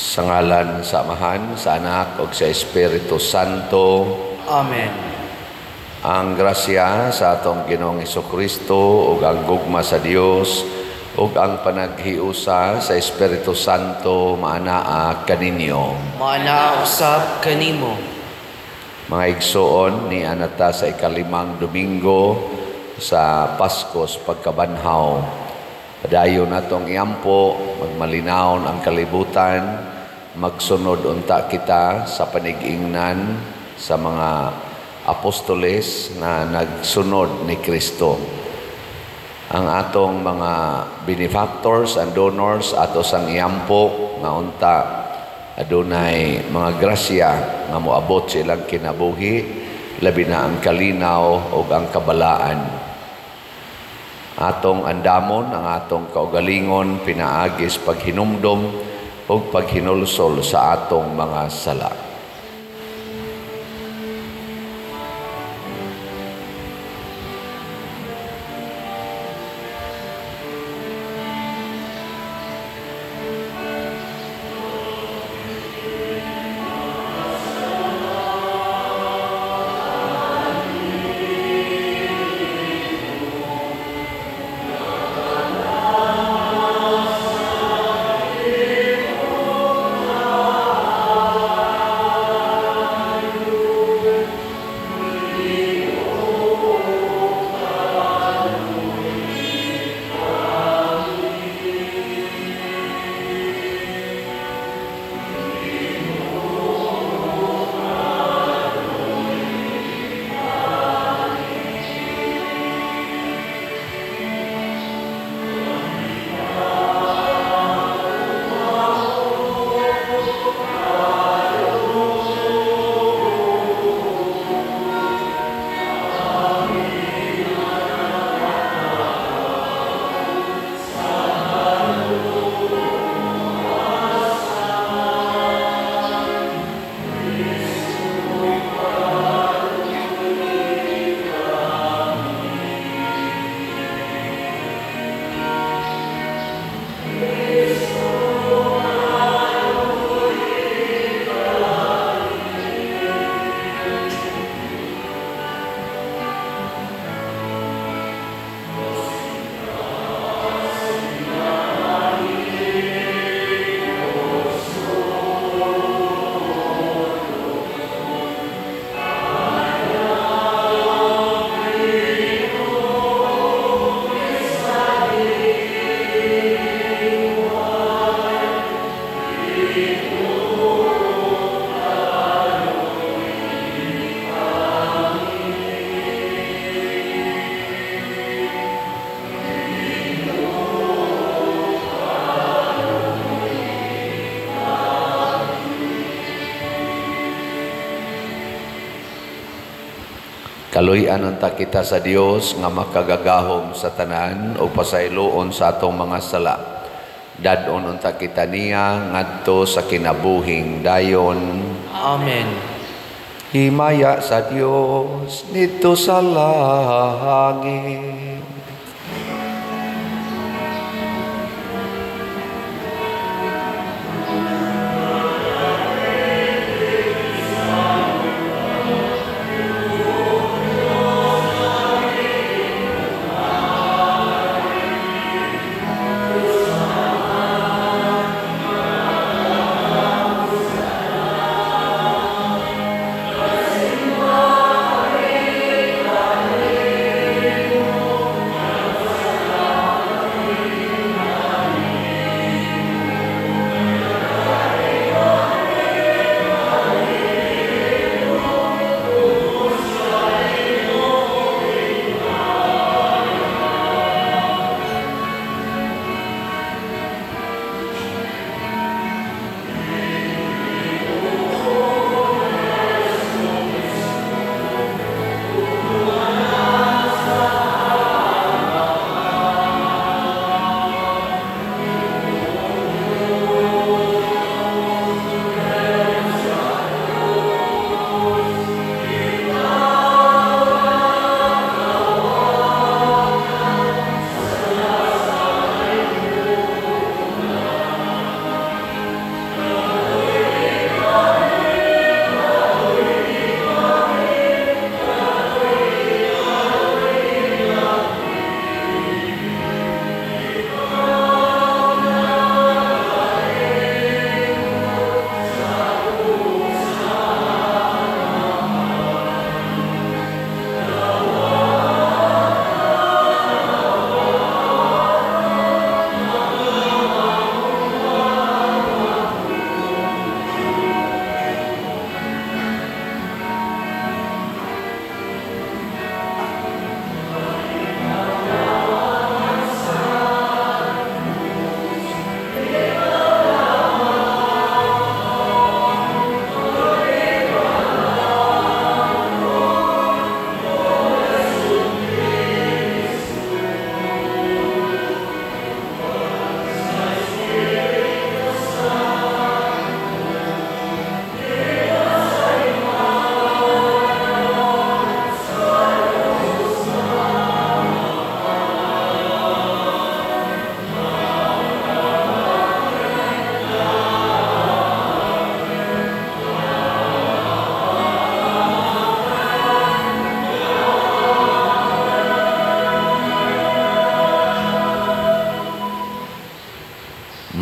Sa ngalan sa Amahan, sa Anak ug sa Espiritu Santo. Amen. Ang grasya sa atong Ginoong Hesukristo ug ang gugma sa Dios ug ang panaghiusa sa Espiritu Santo maanaa kaninyo. Maanaa usab kanimo. Mga igsoon, ni anata sa ikalimang Domingo sa Paskos pagkabanhaw. Padayon natong iampo, magmalinawon ang kalibutan, magsunod unta kita sa panigingnan sa mga apostoles na nagsunod ni Kristo. Ang atong mga benefactors and donors ato sang iampo nga unta adunay mga grasya nga moabot sa ilang kinabuhi, labi na ang kalinaw ug ang kabalaan. Atong andamon ang atong kaugalingon pinaagis paghinumdom ug paghinulsol sa atong mga sala. Kaluy-an unta kita sa Dios nga makagagahom sa tanan ug pasayloon sa atong mga sala. Dad-on unta kita niya ngadto sa kinabuhing dayon. Amen. Himaya sa Dios nidto sa langit.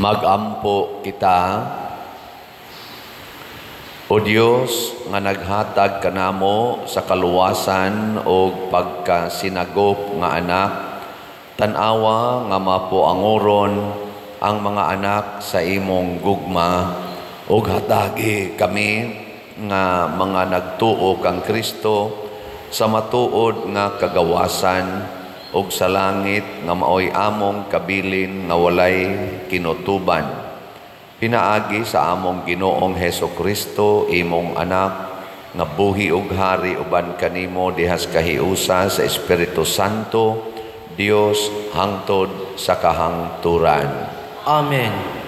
Magampo kita. O Dios nga naghatag kanamo sa kaluwasan og pagkasinagop nga anak, tan-awa nga mapuangoron ang mga anak sa imong gugma ug hatagi kami nga mga nagtuo kang Kristo sa matuod nga kagawasan ug sa langit nga maoy among kabilin nga walay kinutuban. Pinaagi sa among Ginoong Heso Kristo, imong anak, nga buhi ug hari uban kanimo dihas kahiusa sa Espiritu Santo, Dios hangtod sa kahangturan. Amen.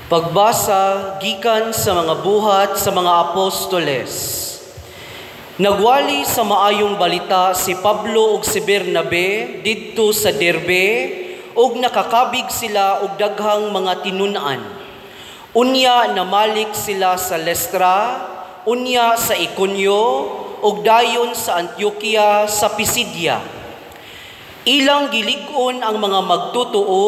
Pagbasa gikan sa mga buhat sa mga apostoles. Nagwali sa maayong balita si Pablo ug si Bernabe didto sa Derbe ug nakakabig sila og daghang mga tinun-an. Unya namalik sila sa Lestra, unya sa Iconio ug dayon sa Antioquia sa Pisidia. Ilang gilig-on ang mga magtutuo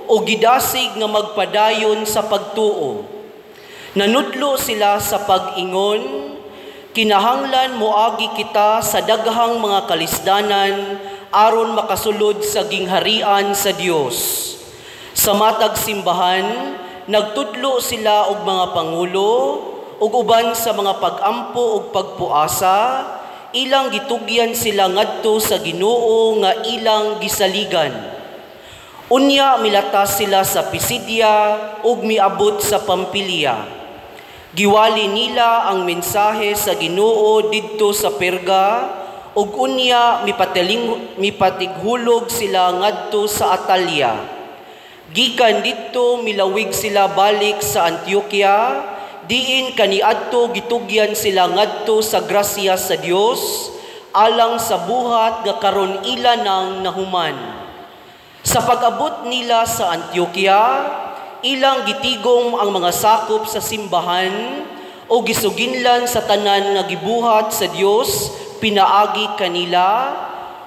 o gidasig nga magpadayon sa pagtuo. Nanudlo sila sa pag-ingon, kinahanglan moagi kita sa daghang mga kalisdanan aron makasulod sa gingharian sa Dios. Sa matag simbahan, nagtudlo sila og mga pangulo ug uban sa mga pag-ampo ug pagpuasa, ilang gitugyan sila ngadto sa Ginoo nga ilang gisaligan. Unya milatas sila sa Pisidia ug miabot sa Pampilia. Giwali nila ang mensahe sa Ginoo didto sa Perga ug unya mipatighulog sila ngadto sa Atalia. Gikan didto milawig sila balik sa Antioquia, diin kaniadto gitugyan sila ngadto sa grasya sa Dios alang sa buhat nga karon ila nang nahuman. Sa pag-abot nila sa Antioquia, ilang gitigom ang mga sakop sa simbahan o gisuginlan sa tanan nga gibuhat sa Dios pinaagi kanila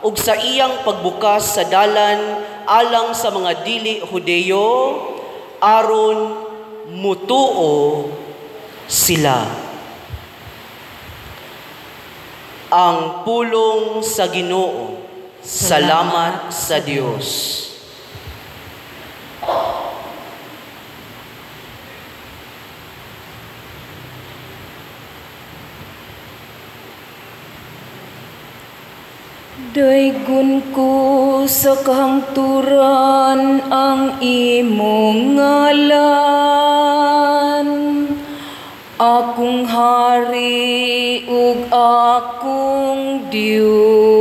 ug sa iyang pagbukas sa dalan alang sa mga dili Hudeyo aron mutuo sila. Ang pulong sa Ginoo. Salamat sa Dios. Daygon ko sa kahangturan ang imong ngalan, akong hari ug akong Dios.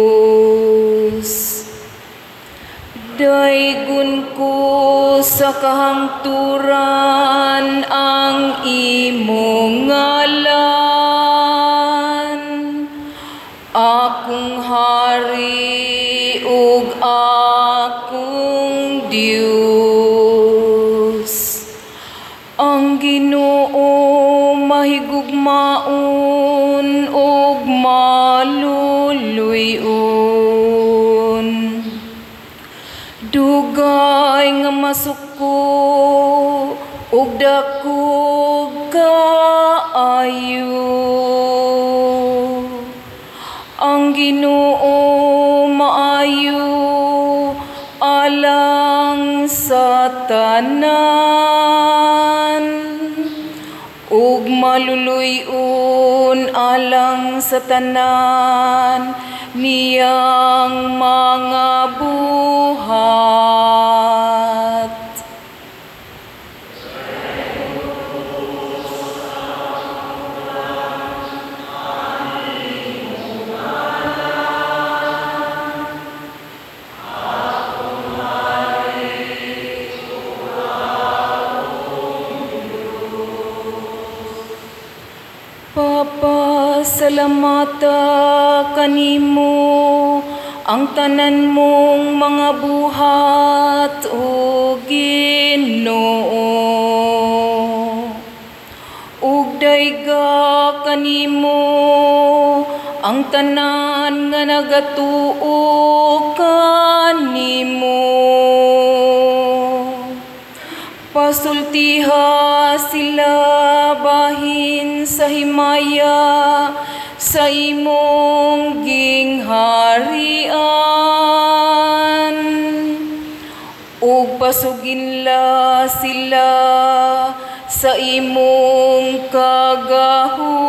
Daygon ko sa kahangturan ang imong ngalan, akong hari ug akong Dios. Ang Ginoo mahigugmaon ug maluluy-on, dugay nga masuko ug dakog kaayo. Ang Ginoo maayo alang sa tanan ug maluluy-on alang sa tanan niyang mga buhat. Papasalamata kanimo ang tanan mong mga buhat, o Ginoo. Ug dayga kanimo ang tanan nga nagatuo kanimo. Pasultiha sila bahin sa himaya sa imong gingharian. Ug pasuginla sila sa imong kagahuman.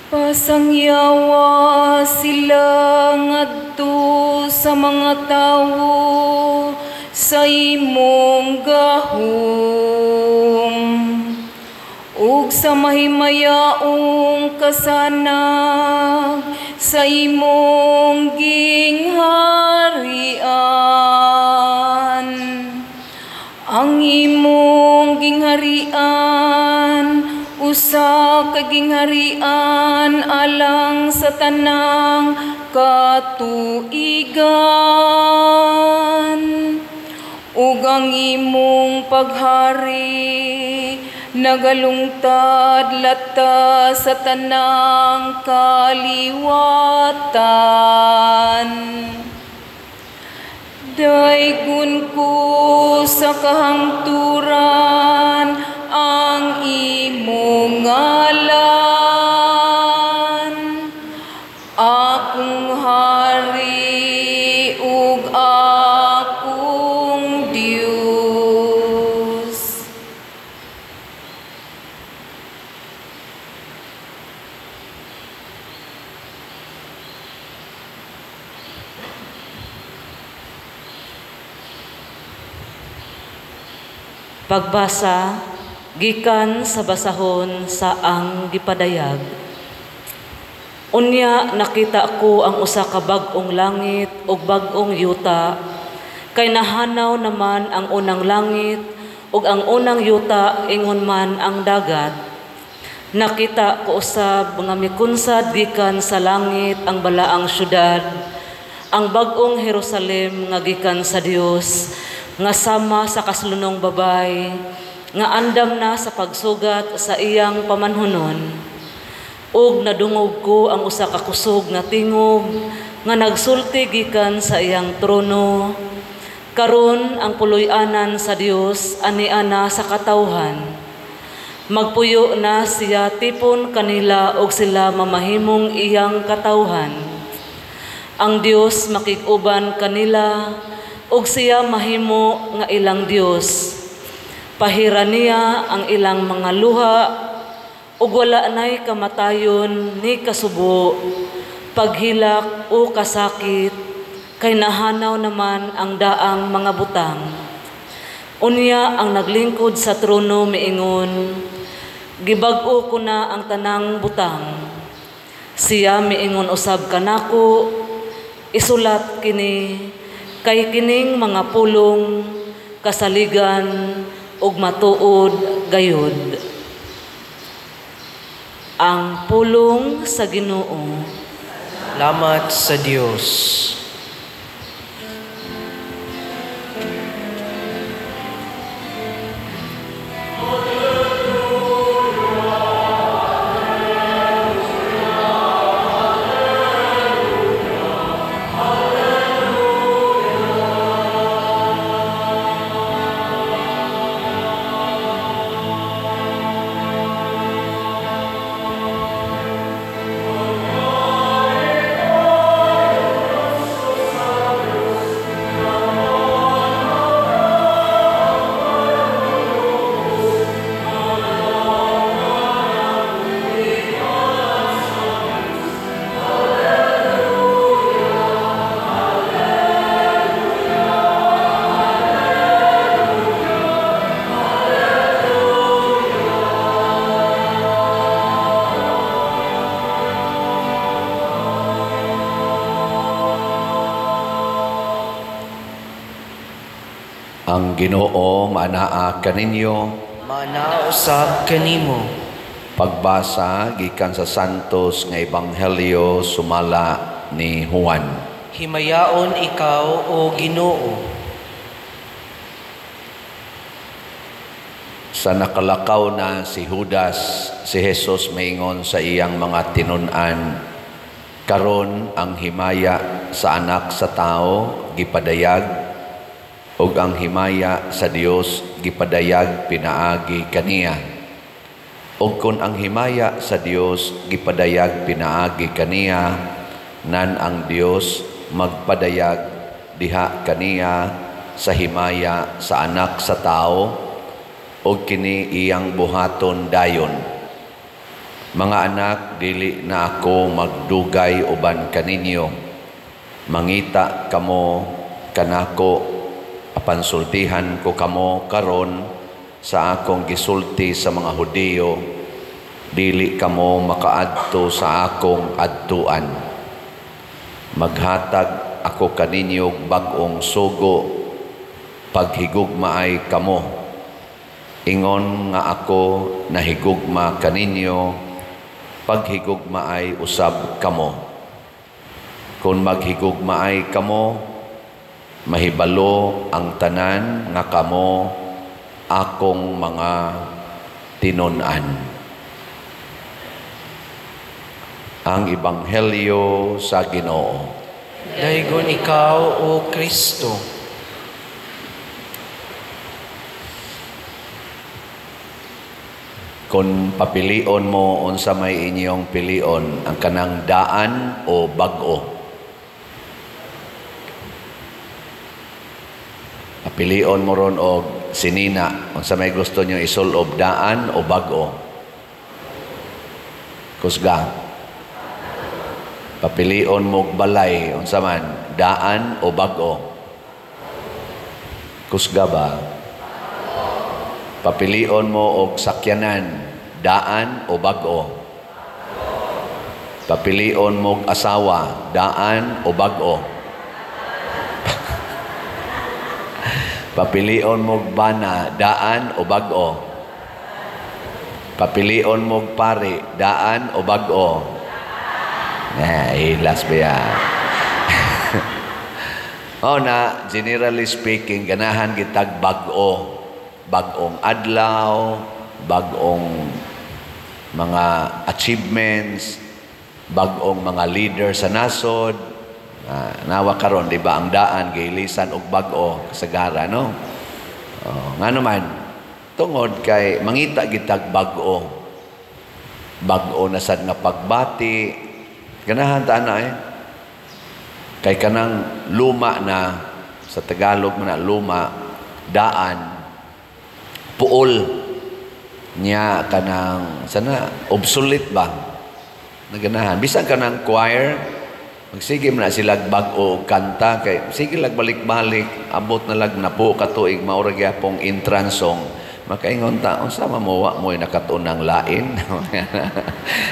Pasangyawa sila ngadto sa mga tawo sa imong gahom ug sa mahimayaong kasanag sa imong gingharian. Ang imong gingharian usa ka gingharian alang sa tanang katuigan, ug ang imong paghari nagalungtad lata sa tanang kaliwatan. Daygon ko sa kahangturan ang imong ngalan, akong hari ug akong Dios. Pagbasa gikan sa basahon sa ang gipadayag. Unya nakita ko ang usa ka bag-ong langit ug bag-ong yuta, kay nahanaw naman ang unang langit ug ang unang yuta, ingon man ang dagat. Nakita ko usab nga mikunsad gikan sa langit ang balaang syudad, ang bag-ong Jerusalem nga gikan sa Dios, nga sama sa kaslunong babay, nga andam na sa pagsugat sa iyang pamanhunon. Ug nadungog ko ang usa ka kusog nga tingog nga nagsulti gikan sa iyang trono. Karon ang puloy-anan sa Dios ania na sa katawhan. Magpuyo na siya tipon kanila og sila mamahimong iyang katawhan. Ang Dios makig-uban kanila ug siya mahimo nga ilang Dios. Pahira niya ang ilang mga luha ug wala nay kamatayon ni kasubo, paghilak o kasakit, kay nahanaw naman ang daang mga butang. Unya ang naglingkod sa trono miingon, gibag-o ko na ang tanang butang. Siya miingon usab kanako, isulat kini, kay kining mga pulong kasaligan ug matuod gayud. Ang pulong sa Ginoo. Salamat sa Dios. Ang Ginoo maanaa kaninyo. Maanaa usab kanimo. Pagbasa gikan sa Santos nga Ebanghelyo sumala ni Juan. Himayaon ikaw, o Ginoo. Sa nakalakaw na si Judas, si Jesus maingon sa iyang mga tinun-an, karon ang himaya sa anak sa tao gipadayag, ug ang himaya sa Dios gipadayag pinaagi kaniya. Ug kun ang himaya sa Dios gipadayag pinaagi kaniya, nan ang Dios magpadayag diha kaniya sa himaya sa anak sa tao, ug kini iyang buhaton dayon. Mga anak, dili na ako magdugay uban kaninyo. Mangita kamo kanako, apan sultihan ko kamo karon sa akong gisulti sa mga Hudiyo, dili kamo makaadto sa akong adtuan. Maghatag ako kaninyo bag-ong sugo, paghigugmaay kamo. Ingon nga ako nahigugma kaninyo, paghigugmaay usab kamo. Kung maghigugmaay kamo, mahibalo ang tanan nga kamo akong mga tinun-an. Ang Ebanghelyo sa Ginoo. Daygon ikaw, o Kristo. Kung papilion mo unsa may inyong pilion, ang kanang daan o bag-o? Pilion mo ron og sinina, unsa may gusto nyo isulob, daan o bag-o? Kusga. Papilion mo og balay, unsa man, daan o bag-o? Kusga ba? Papilion mo og sakyanan, daan o bag-o? Papilion mo og asawa, daan o bag-o? Papilion mo og bana, daan o bag-o? Papilion mo og pari, daan o bag-o? Ilas ba yan? O na, generally speaking, ganahan gitag bag-o. Bag-ong adlaw, bag-ong mga achievements, bag-ong mga leader sa nasod. Nawa karon, di ba, ang daan gilisan og bag-o kasagara, no? Nga naman, tungod kay mangita gitag bag-o. Bag-o na sad nga pagbati. Ganahan ta na eh. Kay kanang luma na, sa Tagalog man na luma, daan, puol niya kanang sana obsolete ba? Naganahan bisan kanang choir, magsige man na sila bag-o kanta kay sige lag balik-balik, abot na lag napo ka tuig mao ra gyapong entrance song. Makaingon ta, unsa man mo wa mo'y nakat-unang lain.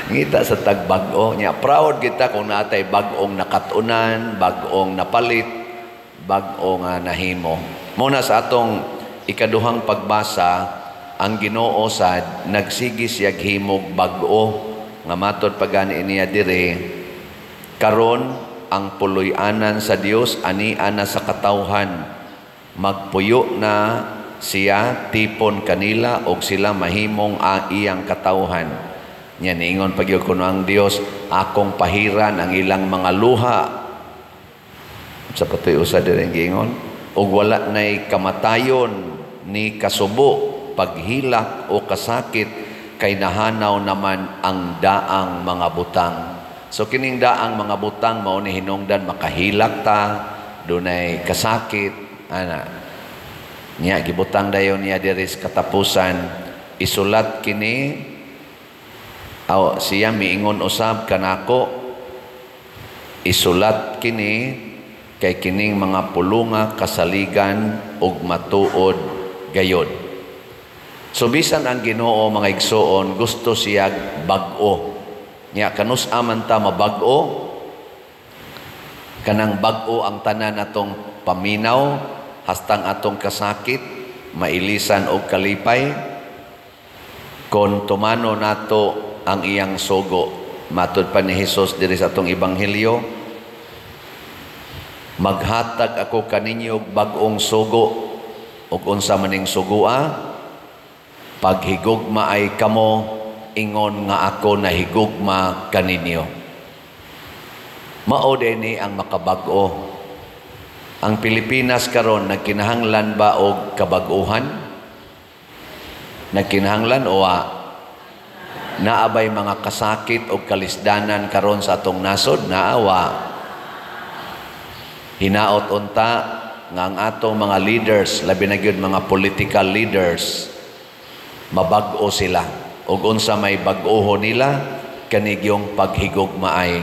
Ngita sa tag bag-o niya, proud kita kung natay bag-ong nakat-unan, bag-ong napalit, bag-o nga nahimo. Muna sa atong ikaduhang pagbasa, ang Ginoo sad nagsige siyag himog bag-o nga matod pagani niya dire, karon ang puloy-anan sa Dios ania na sa katawhan, magpuyo na siya tipon kanila og sila mahimong iyang katawhan. Nya niingon pagyud kuno ang Dios, akong pahiran ang ilang mga luha. Sa patuy usa dire giingon, og wala nay kamatayon ni kasubo, paghilak o kasakit, kay nahanaw naman ang daang mga butang. So kining daang mga butang mao ni hinungdan makahilak ta, dunay kasakit, ana. Nya gibutang dayon niya diri sa katapusan, isulat kini aw siya miingon usab kanako, isulat kini kay kining mga pulunga kasaligan ug matuod gayod. So bisan ang Ginoo mga igsoon gusto siya bag-o. Nya kanus-a man ta mabag-o? Kanang bag-o ang tanan natong paminaw, Hastang atong kasakit mailisan og kalipay kon tumano nato ang iyang sugo. Matud pa ni Hesus diri sa atong ebanghelyo, maghatag ako kaninyo og bag-ong sugo. Ug unsa maning sugoa? Paghigugma ay kamo ingon nga ako nahigugma kaninyo. Mao dinhi ang makabag-o. Ang Pilipinas karon nagkinahanglan ba og kabag-ohan? Nagkinahanglan o wa? Naabay mga kasakit o kalisdanan karon sa atong nasod? Naawa. Hinaot unta nga ang atong mga leaders, labi na gyud mga political leaders, mabag-o sila. Ug unsa may bag-oho nila, kanigyong paghigugmaay.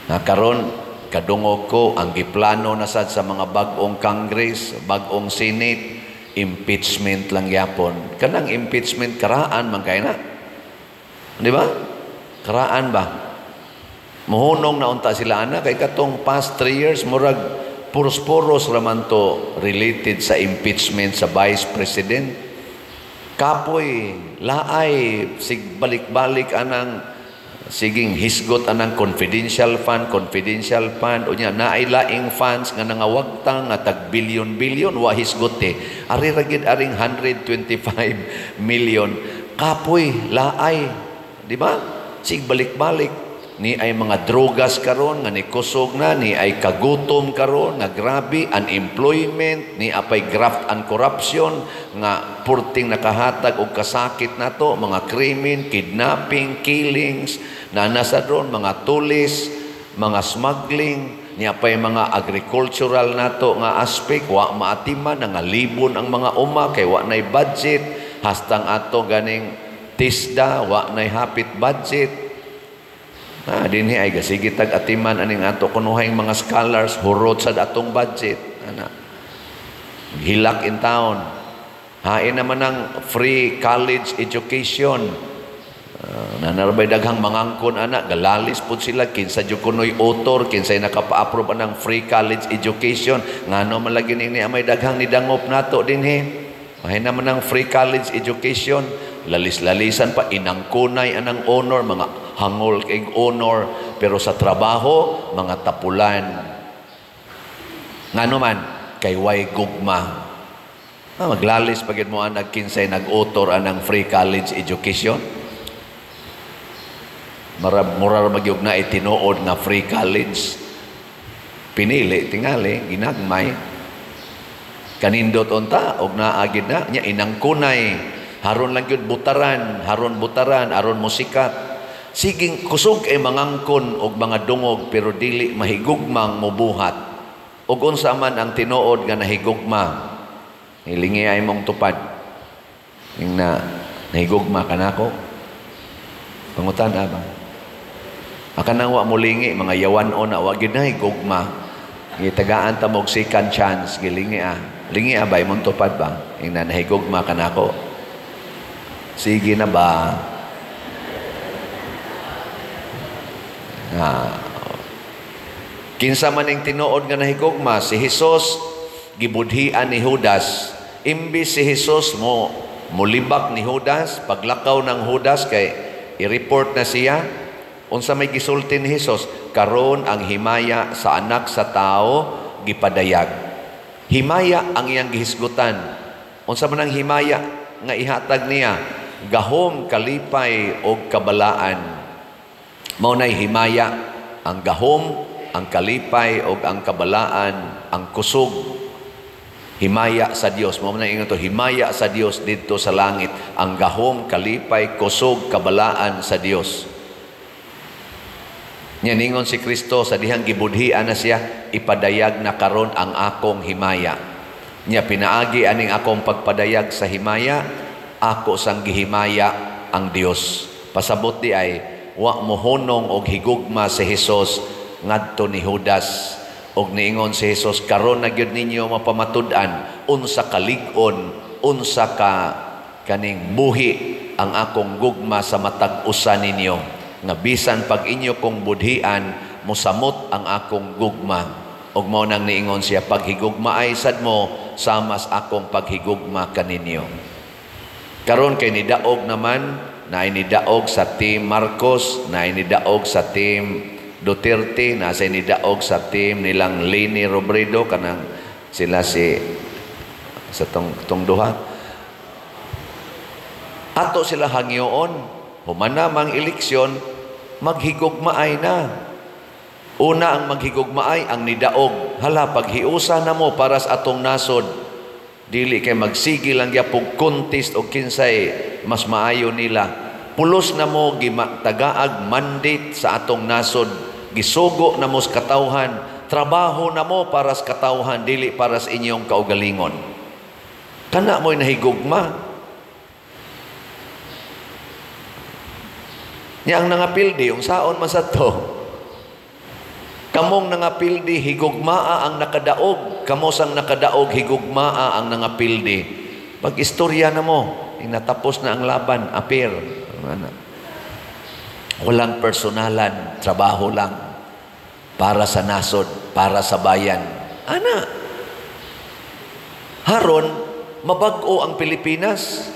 Na karon kadungog ko ang giplano na sad sa mga bag-ong Congress, bag-ong Senate, impeachment lang yapon. Kanang impeachment karaan man kay na. Di ba? Karaan ba? Muhunong na unta sila ana kay katong past 3 years murag puros-puros raman to related sa impeachment sa Vice President. Kapoy, laay, sig balik-balik anang siging hisgot anang confidential fund, confidential fund, unya naay laing funds nga nangawagtang nga tag billion-billion wa hisgot eh. Ari ra gid aring 125 million. Kapoy, laay, di ba? Sig balik-balik ni ay mga drogas karon nga ni kusog na, ni ay kagutom karon nga grabe, unemployment, ni apay graft and corruption nga purting nakahatag og kasakit nato, mga krimen, kidnapping, killings, na nasa doon mga tulis, mga smuggling, ni apay mga agricultural nato nga aspect wa maatiman, nga libon ang mga uma kay wa nay budget, hastang ato ganing TISDA wa nay hapit budget. Na dinhi ay gasige tag atiman aning ato kunuhay mga scholars, hurot sad atong budget ana. Hilak in town. Hain naman ang free college education. Nanarbay daghang mangangkon ana, galalis pud sila kinsa jud kunoy author, kinsay nakapa-approve anang free college education. Ngano man lagi nini amay daghang nidangop nato dinhi. Hain naman ang free college education, lalis-lalisan pa inangkunay anang honor, mga hangol kay honor, pero sa trabaho mga tapulan. Ngano man kay way gugma. Maglalis pagid mo ang nagkinsay nag-author anang free college education. Mura magyug na itinuod nga free college. Pinili tingali ginagmay. Kanindot unta og naagid na nya inangkunay. Haron lang gyud butaran, haron butaran, aron musikat. Siging kusog ay mangangkon og mga dungog pero dili mahigugmang mubuhat. Og unsa man ang tinuod nga nahigugma, hilingi ay mong tupad. Ing na nahigugma kanako. Pangutan ba? Akanang wa molingi mga yawan-on na wa gyud nahigugma. Gitagaan ta mo og second chance, gilingi ah. Lingi ah ba imong tupad ba? Ing na nahigugma kanako. Sige na ba? Kinsa man ing tinuod nga nahigugma, si Hesus gibudhian ni Judas. Imbis si Hesus mo mulibak ni Judas, paglakaw ng Judas kay i-report na siya. Unsa may gisulti ni Hesus? Karon ang himaya sa anak sa tao gipadayag. Himaya ang iyang gihisgutan. Unsa man ang himaya nga ihatag niya? Gahom, kalipay og kabalaan. Mao nay himaya, ang gahom, ang kalipay og ang kabalaan, ang kusog. Himaya sa Dios. Mao man ingon to, himaya sa Dios didto sa langit, ang gahom, kalipay, kusog, kabalaan sa Dios. Nya ningon si Kristo sa dihang gibudhian na siya, ipadayag na karon ang akong himaya. Nya pinaagi aning akong pagpadayag sa himaya, ako sang gihimaya ang Dios. Pasabot di ay wa mohunong og higugma si Hesus ngadto ni Judas. Og niingon si Hesus, karon na gyud ninyo mapamatud-an unsa kalig-on, unsa ka kaning buhi ang akong gugma sa matag usa ninyo. Nga bisan pag inyo kong budhian, mosamot ang akong gugma. Ug mao nang niingon siya, paghigugmaay sad mo sama sa akong paghigugma kaninyo. Karon kay nidaog naman, naay nidaog sa team Marcos, naay nidaog sa team Duterte, nasa nidaog sa team nilang Leni Robredo, kanang sila si sa tong duha. Ato sila hangyoon, human na mang eleksyon, maghigugmaay na. Una ang maghigugmaay ang nidaog. Hala, paghiusa na mo para sa atong nasod. Dili kay magsige lang gyapon contest og kinsay mas maayo nila. Pulos na mo tagaag mandate sa atong nasod. Gisugo na mo sa katawhan. Trabaho na mo para sa katawhan, dili para sa inyong kaugalingon. Kana mo'y nahigugma. Nya ang nangapildi, unsaon man sa to? Kamong nangapildi, higugmaa ang nakadaog. Kamo sang nakadaog, higugmaa ang nangapildi. Pag-istorya na mo, inatapos na ang laban, apir. Walang personalan, trabaho lang. Para sa nasod, para sa bayan. Ana, haron, mabag-o ang Pilipinas.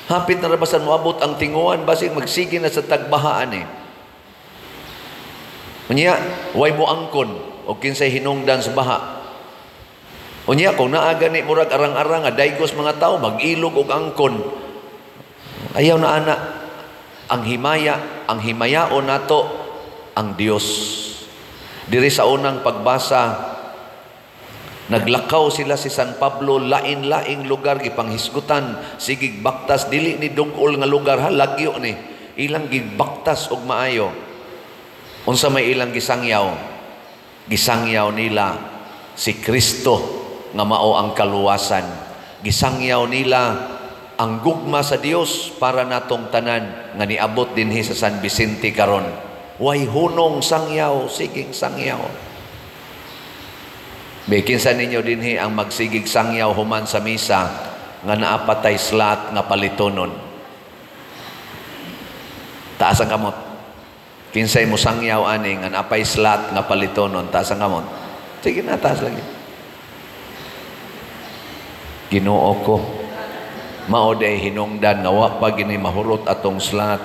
Hapit na rabasan moabot ang tinguan, basig magsige na sa tagbahaan eh. Unya, way mo angkon o kinsay hinungdan sa baha. Unya, kung naa gani murag arang-arang nga daygos mga tao, mag-ilog og angkon. Ayaw na ana. Ang himaya, ang himayaon nato ang Dios. Diri sa unang pagbasa, naglakaw sila si San Pablo lain-laing lugar gipanghisgutan, sigig baktas, dili ni dugol nga lugar ha, lagyo ni. Ilang gibaktas og maayo. Unsa may ilang gisangyaw? Gisangyaw nila si Kristo nga mao ang kaluwasan. Gisangyaw nila ang gugma sa Dios para natong tanan nga niabot dinhi sa San Vicente karon. Way hunong sangyaw, siging sangyaw. Kinsa ninyo dinhi ang magsigig sangyaw human sa misa nga naapatay slot nga palitonon? Taas ang kamot. Kinsay mo sangyaw ani nga naapay slot nga palitonon, taas ang kamot. Sige na, taas lagi. Ginoo ko, mao day hinungdan nga wa pa gini mahurot atong slot.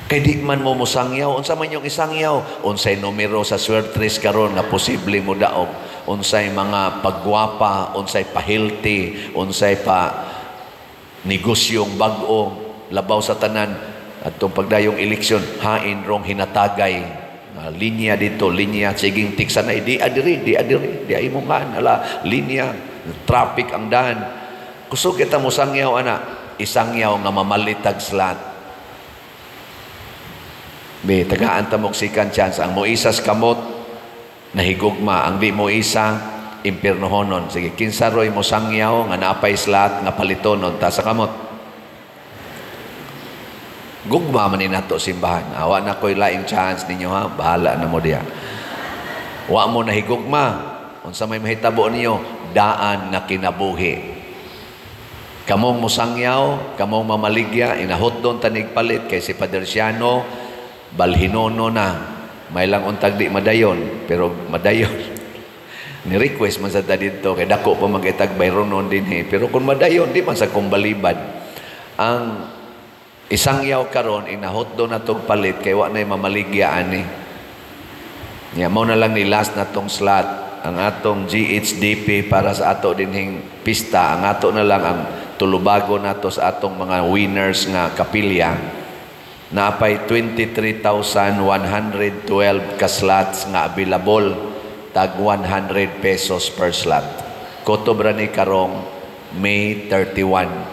Kay di man mo mosangyaw, unsa man yung isangyaw, unsay numero sa swertres karon nga posible mo daog, unsay mga pagwapa, unsay pa-healthy, unsay pa negosyong bag-o, labaw sa tanan atong pagdayong eleksyon, hain rong hinatagay. Linya dito, linya, siging tiksanay, di adiri, di adiri, di ay mong ala, linya, traffic ang daan. Kusog kita mo sangyaw, ana, isangyaw nga mamalitag slot. Be, tagaan ta mog second chance. Ang moisas kamot, nahigugma. Ang di mo isa, impirnohonon. Sige, kinsa roy mo sangyaw nga naapay slot nga palitonon, ta sa kamot. Gugma man ni nato simbahan. Awa na ko'y laing chance ninyo ha. Bahala na mo diya. Wa mo nahigugma. Unsa may mahitabo niyo, daan nga kinabuhi. Kamong musangyaw, kamong mamaligya, inahot doon tanig palit kay si Padre Siano, balhinono na. May lang untag di madayon, pero madayon. Ni-request man sa dito, kay dako pa mag-itag bayronon din eh. Pero kung madayon, di man sa kumbalibad. Ang isang yaw karon inahot do na tog palit kay wa nay mamaligya ani. Nya mao na lang ni last na tong slot ang atong GHDP para sa ato dinhing pista. Ang ato na lang ang tulubago nato sa atong mga winners nga kapilya. Naapay 23,112 ka slots nga available, tag 100 pesos per slot. Kotobra ni karong May 31.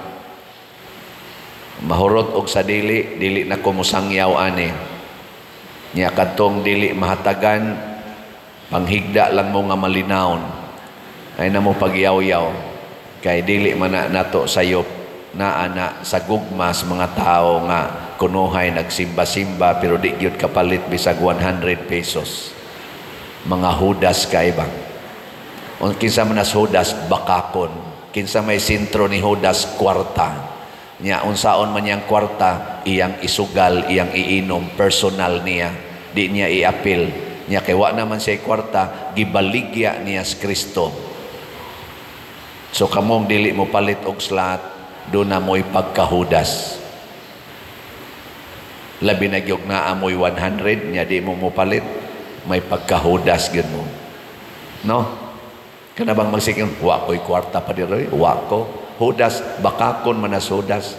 Mahurot og sa dili, dili na ko mosangyaw ani. Nya kadtong dili mahatagan, panghigda lang mo nga malinawon. Ay na mo pagyaw-yaw kay dili man na nato sayop naa na sa gugma sa mga tao nga kunuhay nagsimba-simba pero di gyud kapalit bisag 100 pesos. Mga Judas kay ba? Kinsa man as Judas, bakakon. Kinsa may sentro ni Judas, kwarta. Nya unsaon man niyang kwarta, iyang isugal, iyang iinom, personal niya. Di niya iapil. Nya kay wa naman siya kwarta, gibaligya niya si Kristo. So kamong dili mo palit og slot, doon na mo'y pagkahudas. Labi na gyud naa mo'y 100 nya di mo mopalit, may pagkahudas gyud mo. No? Kana bang magsiking, wa ko'y kwarta pa diroy, wa ko. Hudas, bakakon man as hudas.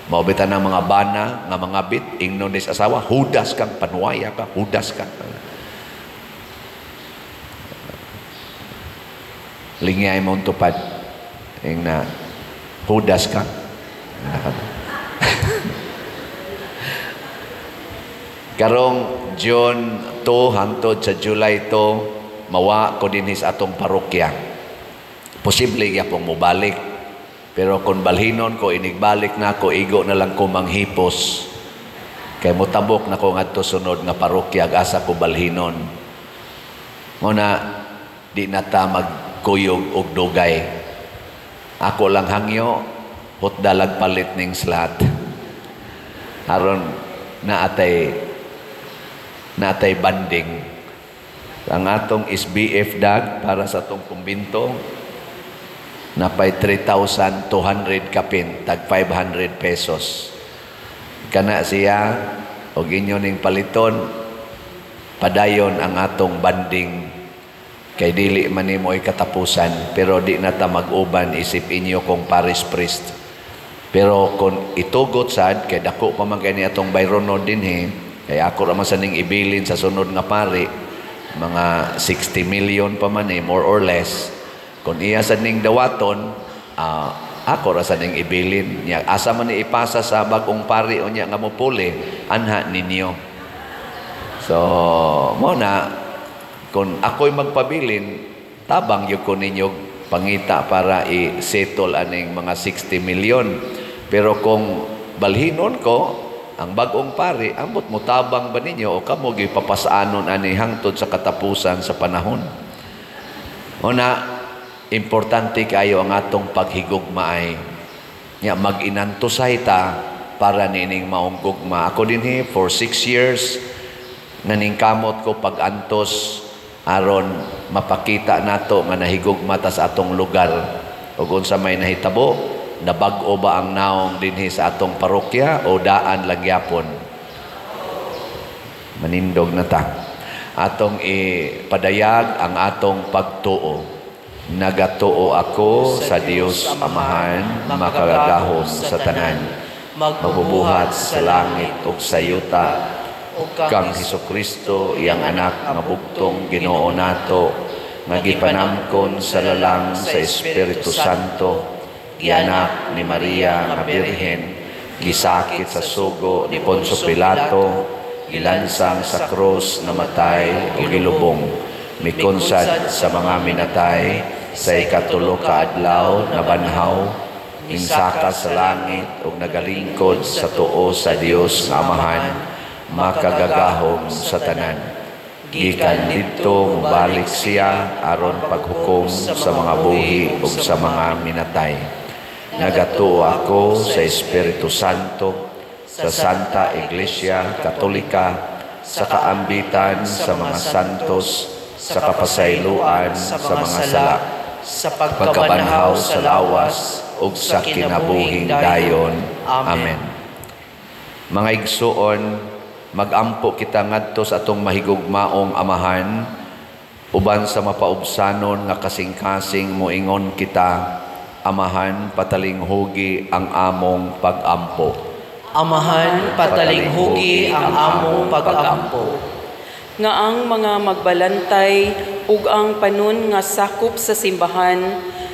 Mao bitaw ng mga bana nga mga bit, ingnon ni sa asawa, hudas kang panuwaya ka, hudas ka. Lingyay mo tupad. Ing na, hudas ka. Karong June 2 hangtod sa July 2, mawa ko dinhi sa atong parokya. Posible gyapong mobalik. Pero kung balhinon ko, inigbalik na ako, igo na lang ko manghipos. Kay motabok na ko ngadto sunod nga parokya, asa ko balhinon. Muna, di na ta magkuyog og dugay. Ako lang hangyo, hutdalag palit ning slot. Aron naatay banding. Ang atong SBF dag para sa atong kumbinto, napay 3,200 kapin, tag 500 pesos. Kana siya, og inyo ning paliton, padayon ang atong banding. Kay dili man nimo ay katapusan, pero di na ta mag-uban isip inyo kong parish priest. Pero kung itugot sad, kay dako pa man kay ni atong bayronon dinhi, kay ako ra man sa ning ibilin sa sunod nga pari, mga 60 million pa man more or less. Kung iya sa ning dawaton, ako ra sa ning ibilin. Nya, asa man ni ipasa sa bag-ong pari o nya nga mopuli, anha ninyo. So, mo na, kung ako'y magpabilin, tabang yun ko ninyo pangita para i-settle aning mga 60 million. Pero kung balhinon ko, ang bag-ong pari, ambot mo tabang ba ninyo o kamo gipapasaanon ani hangtod sa katapusan sa panahon. O na, importante kayo ang atong paghigugmaay. Nya, mag-inantusay ta para nining maong gugma. Ako dinhi for 6 years, naningkamot ko pag-antos aron mapakita nato nga nahigugma ta sa atong lugar. Ug unsa may nahitabo, nabag-o ba ang naong dinhi sa atong parokya o daan lang gyapon? Manindog na ta. Atong ipadayag ang atong pagtuo. Nagatuo ako sa Dios Amahan, makagagahom sa tanan, magbubuhat sa langit ug sa yuta, kang Hesukristo, iyang anak nga bugtong Ginoo nato, nga gipanamkon sa lalang sa Espiritu Santo, gianak ni Maria nga Birhen, gisakit sa sugo ni Poncio Pilato, gilansang sa krus, namatay o gilubong, mikonsad sa mga minatay, sa ikatulo ka adlaw nabanhaw, minsaka sa langit ug nagalingkod sa tuo sa Dios nga Amahan, makagagahom sa tanan. Gikan didto mobalik siya aron paghukom sa mga buhi ug sa mga minatay. Nagatuo ako sa Espiritu Santo, sa Santa Iglesia Katolika, sa kaambitan sa mga santos, sa kapasayloan sa mga sala, sa pagkabanhaw sa lawas ug sa kinabuhing dayon. Amen. Mga igsuon, magampo kita ngadto sa atong mahigugmaong Amahan, uban sa mapaubsanon nga kasing-kasing moingon kita, Amahan, patalinghugi ang among pagampo. Amahan, patalinghugi ang among pagampo. Nga ang mga magbalantay ug ang panon nga sakop sa simbahan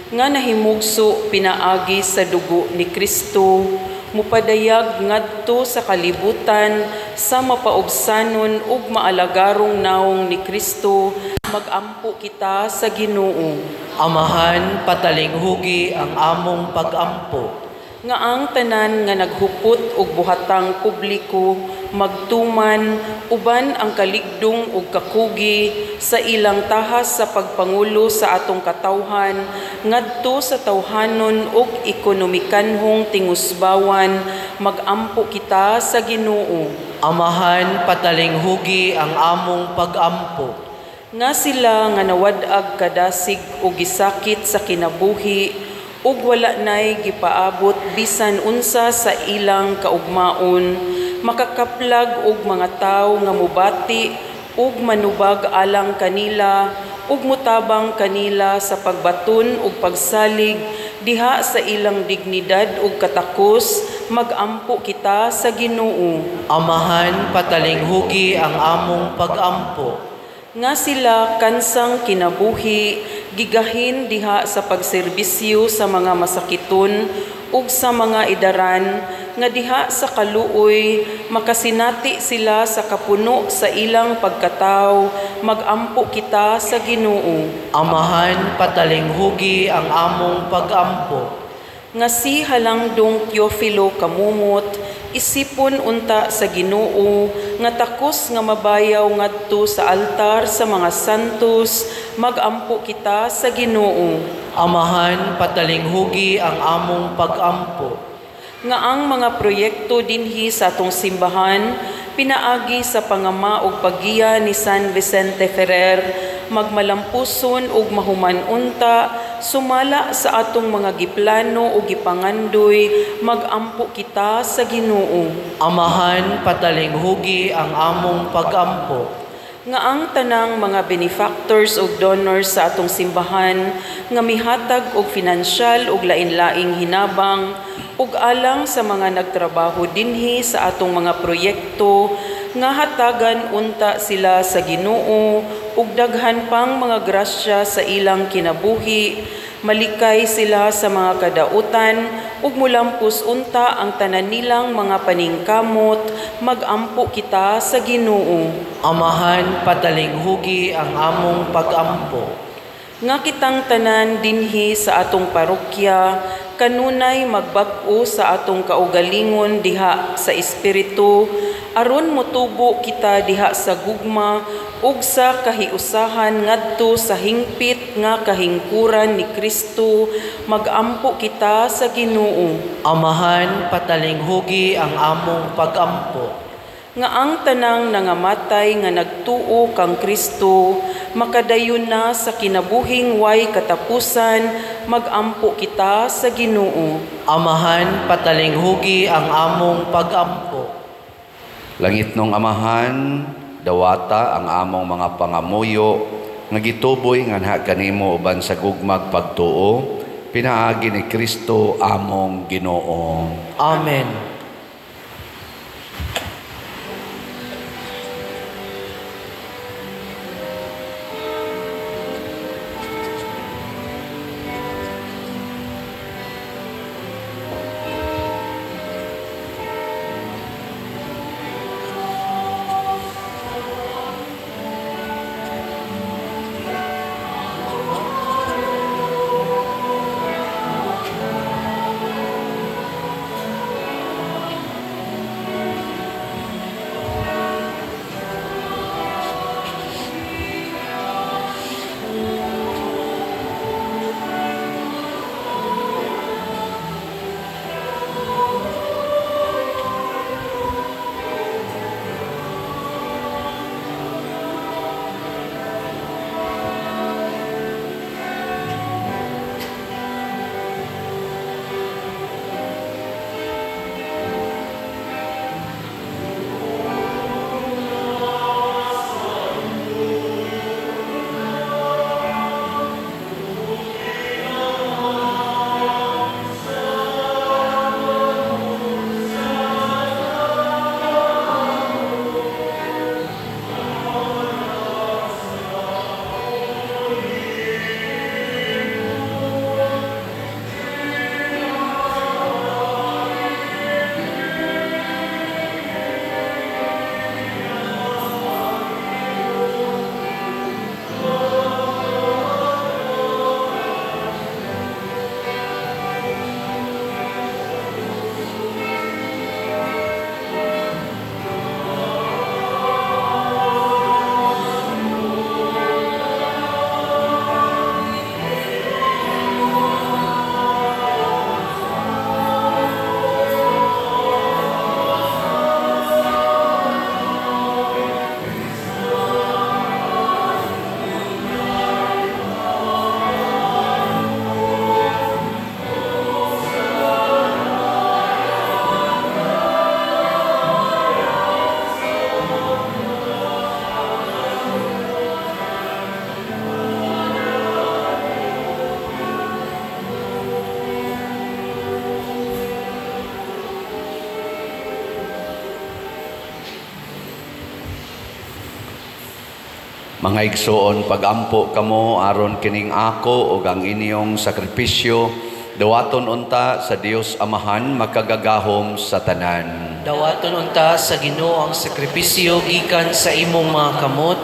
nga nahimugso pinaagi sa dugo ni Kristo, mupadayag ngadto sa kalibutan sa mapaubsanon ug maalagarong naong ni Kristo, magampo kita sa Ginoo. Amahan, patalinghugi ang among pagampo. Nga ang tanan nga naghupot og buhatang publiko magtuman uban ang kaligdong ug kakugi sa ilang tahas sa pagpangulo sa atong katawhan ngadto sa tawhanon ug ekonomikanhong tingusbawan, magampo kita sa Ginoo. Amahan, patalinghugi ang among pagampo. Nga sila nga nawad-ag kadasig o gisakit sa kinabuhi ug wala nay gipaabot bisan unsa sa ilang kaugmaon, makakaplag og mga tawo nga mobati ug manubag alang kanila ug motabang kanila sa pagbaton ug pagsalig diha sa ilang dignidad ug katakos, magampo kita sa Ginoo. Amahan, patalinghugi ang among pagampo. Nga sila kansang kinabuhi gigahin diha sa pagserbisyo sa mga masakiton ug sa mga idaran, nga diha sa kaluoy makasinati sila sa kapuno sa ilang pagkataw, magampo kita sa Ginoo. Amahan, patalinghugi ang among pagampo. Nga si Halangdong Teofilo Camomot, isipon unta sa Ginoo, nga takos nga mabayaw ngadto sa altar sa mga santos, magampo kita sa Ginoo. Amahan, patalinghugi ang among pagampo. Nga ang mga proyekto dinhi sa atong simbahan pinaagi sa pangama ug paggiya ni San Vicente Ferrer, magmalampuson ug mahuman unta sumala sa atong mga giplano ug gipangandoy, magampo kita sa Ginoo. Amahan, patalinghugi ang among pagampo. Nga ang tanang mga benefactors ug donors sa atong simbahan nga mihatag og finansyal ug lain-laing hinabang ug alang sa mga nagtrabaho dinhi sa atong mga proyekto, nga hatagan unta sila sa Ginoo ug daghan pang mga grasya sa ilang kinabuhi, malikay sila sa mga kadautan ug mulampos unta ang tanan nilang mga paningkamot, magampo kita sa Ginoo. Amahan, patalinghugi ang among pagampo. Nga kitang tanan dinhi sa atong parokya kanunay magbag-o sa atong kaugalingon diha sa espiritu, aron motubo kita diha sa gugma ug sa kahiusahan ngadto sa hingpit nga kahingkuran ni Kristo, magampo kita sa Ginoo. Amahan, patalinghugi ang among pagampo. Nga ang tanang nangamatay nga nagtuo kang Kristo makadayon na sa kinabuhing way katapusan, magampo kita sa Ginoo. Amahan, patalinghugi ang among pagampo. Langit nung Amahan, dawata ang among mga pangamuyo nga gituboy nganha kanimo uban sa gugmag pagtuo, pinaagi ni Kristo among Ginoo. Amen. Mga igsoon, pagampo kamo aron kining ako ug ang inyong sakripisyo dawaton unta sa Dios Amahan makagagahom sa tanan. Dawaton unta sa Ginoo ang sakripisyo gikan sa imong mga kamot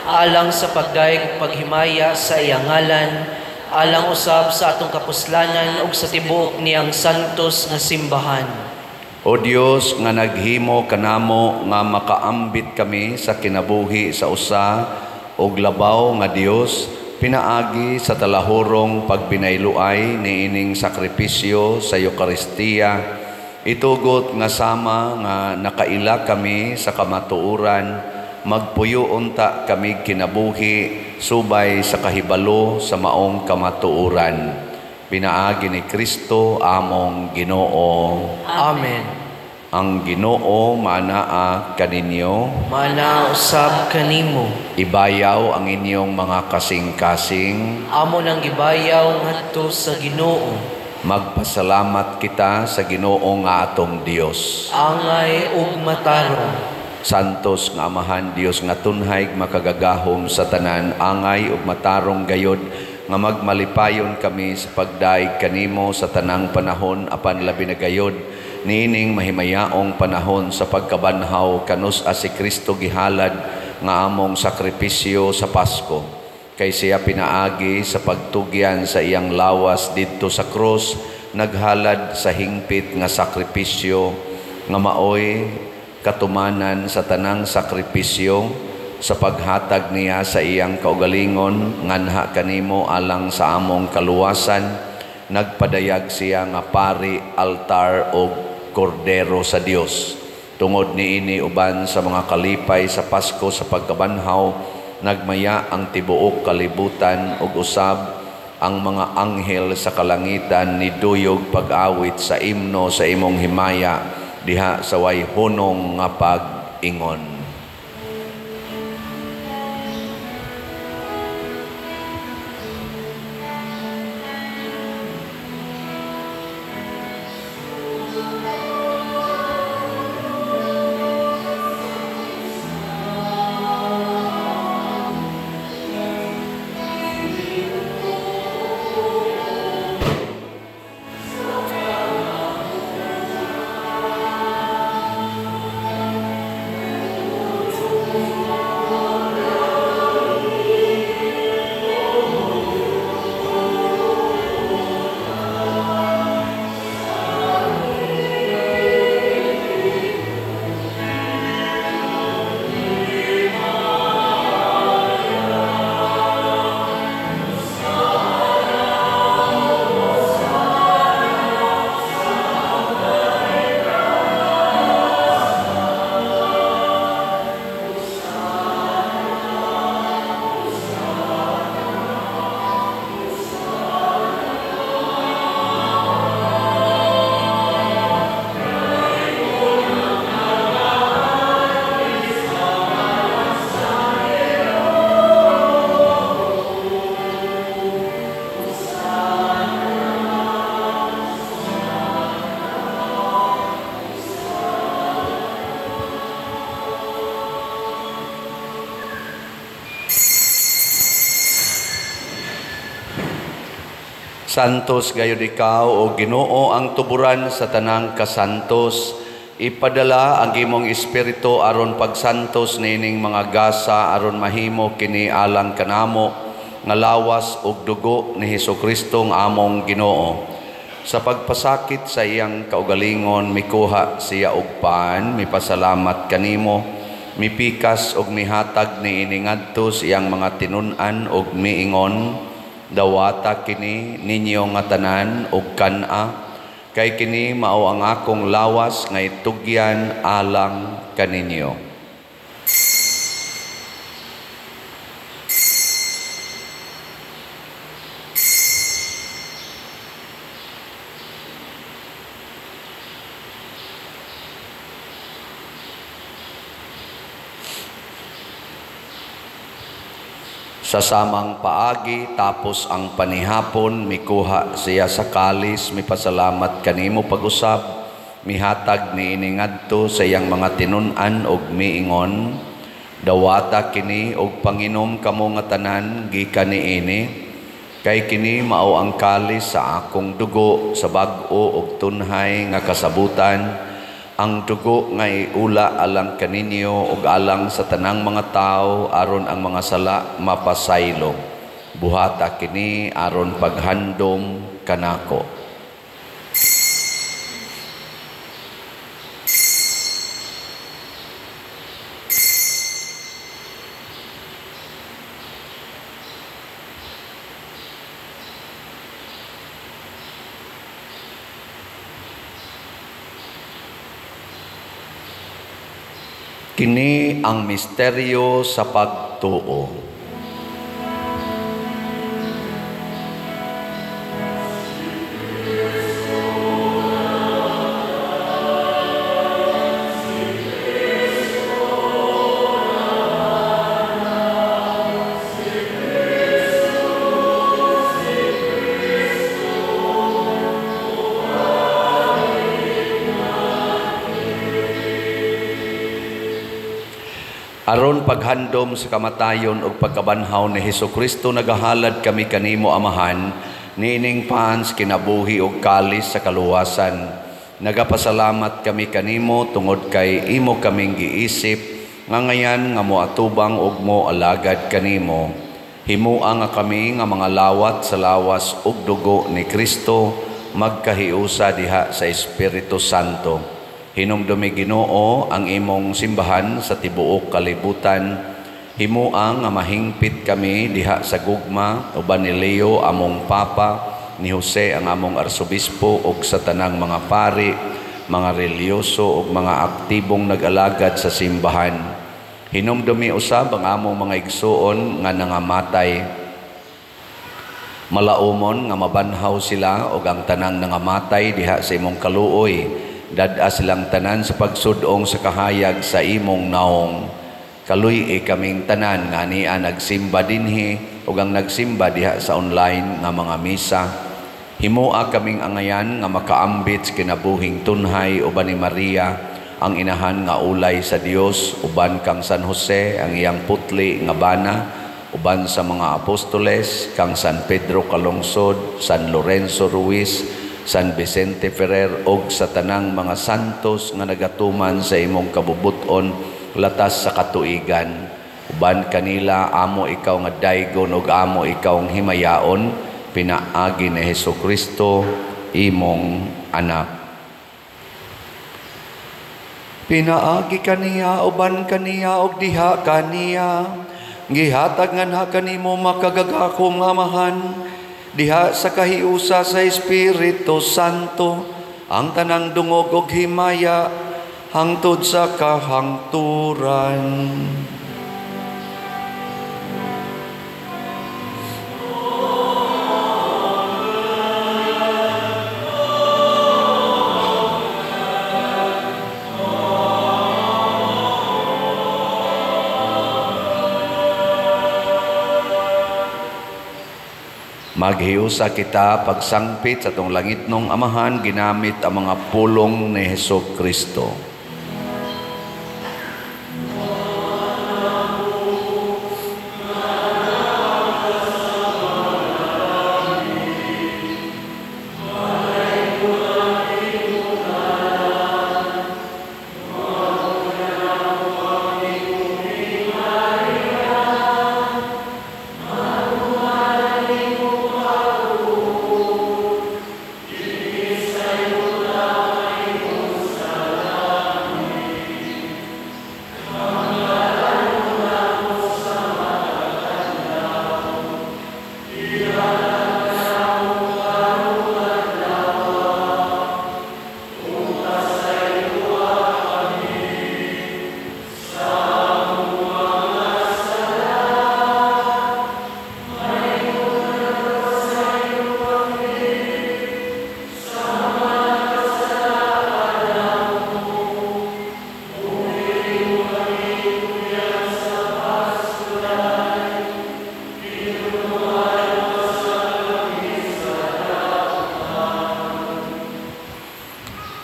alang sa pagdayeg ug paghimaya sa iyang ngalan, alang usab sa atong kapuslanan ug sa tibuok niyang santos nga simbahan. O Dios nga naghimo kanamo nga makaambit kami sa kinabuhi sa usa og labaw nga Dios, pinaagi sa talahurong pagbinayloay niining sakripisyo sa Eukaristiya, itugot nga sama nga nakaila kami sa kamatuoran, magpuyo unta kami kinabuhi subay sa kahibalo sa maong kamatuoran. Pinaagi ni Kristo among Ginoo. Amen. Ang Ginoo manaa kaninyo. Mana usab kanimo. Ibayaw ang inyong mga kasing-kasing. Amo nang gibayaw ngadto sa Ginoo. Magpasalamat kita sa Ginoo nga atong Dios. Angay ug matarong. Santos nga Amahan, Dios nga tunhay makagagahom sa tanan, angay ug matarong gayod nga magmalipayon kami sa pagdaig kanimo sa tanang panahon apan labi na gayod niining mahimayaong panahon sa pagkabanhaw kanus-a si Kristo gihalad nga among sakripisyo sa Pasko. Kay siya pinaagi sa pagtugyan sa iyang lawas didto sa krus, naghalad sa hingpit nga sakripisyo nga maoy katumanan sa tanang sakripisyo sa paghatag niya sa iyang kaugalingon nganha kanimo alang sa among kaluwasan. Nagpadayag siya nga pari, altar o kordero sa Dios. Tungod niini uban sa mga kalipay sa Pasko sa pagkabanhaw, nagmaya ang tibuok kalibutan ug usab ang mga anghel sa kalangitan niduyog pag-awit sa imno sa imong himaya diha sa way hunong nga pag-ingon. Santos gayud ikaw o Ginoo ang tuburan sa tanang kasantos. Ipadala ang imong espiritu aron pagsantos niining mga gasa aron mahimo kini alang kanamo nga lawas ug dugo ni Hesukristo nga among Ginoo. Sa pagpasakit sa iyang kaugalingon mikuha siya og pan, mipasalamat kanimo, mipikas og mihatag niini ngadto sa iyang mga tinun-an og miingon, dawata kini ninyo nga tanan og kan-a, kay kini mao ang akong lawas nga itugyan alang kaninyo. Sa samang paagi, tapos ang panihapon, mikuha siya sa kalis, mipasalamat kanimo pag-usab, mihatag niini ngadto sa iyang mga tinun-an og miingon, Dawata kini og panginom kamo nga tanan gikan niini, kay kini mao ang kalis sa akong dugo sa bag-o og tunhay nga kasabutan, ang dugo nga iula alang kaninyo ug alang sa tanang mga tawo aron ang mga sala mapasaylo. Buhata kini aron paghandom kanako. Kini ang misteryo sa pagtuo. Aron paghandom sa kamatayon ug pagkabanhaw ni Hesukristo, nagahalad kami kanimo, Amahan, niining pans kinabuhi ug kalis sa kaluwasan. Nagapasalamat kami kanimo tungod kay imo kaming giisip nga ngayan nga moatubang ug moalagad kanimo. Himua nga kami nga mga lawat sa lawas ug dugo ni Kristo magkahiusa diha sa Espiritu Santo. Hinumdumi Ginoo ang imong simbahan sa tibuok kalibutan. Himua nga mahingpit kami diha sa gugma uban ni Leo among Papa, ni Jose ang among Arsobispo ug sa tanang mga pari, mga reliyoso ug mga aktibong nag-alagad sa simbahan. Hinumdumi usab ang among mga igsuon nga nangamatay. Malaumon nga mabanhaw sila ug ang tanang nangamatay diha sa imong kaluoy. Dad-a silang tanan sa pagsudong sa kahayag sa imong naong. Kaluy-i kaming tanan nga ania nagsimba dinhi ug ang nagsimba diha sa online nga mga misa. Himua kaming angayan nga makaambit sa kinabuhing tunhay uban ni Maria ang inahan nga ulay sa Dios, uban kang San Jose ang iyang putli nga bana, uban sa mga apostoles kang San Pedro Calungsod, San Lorenzo Ruiz, San Vicente Ferrer og sa tanang mga santos nga nagatuman sa imong kabubuton latas sa katuigan. Uban kanila amo ikaw nga daygon ug amo ikaw ang himayaon, pinaagi ni Hesukristo imong anak. Pinaagi kaniya, uban kaniya ug diha kaniya, gihatag nganha kanimo makagagahom nga Amahan, diha sa kahiusa sa Espiritu Santo, ang tanang dungog og himaya hangtod sa kahangturan. Maghiusa kita pagsangpit sa atong langitnong Amahan ginamit ang mga pulong ni Hesukristo.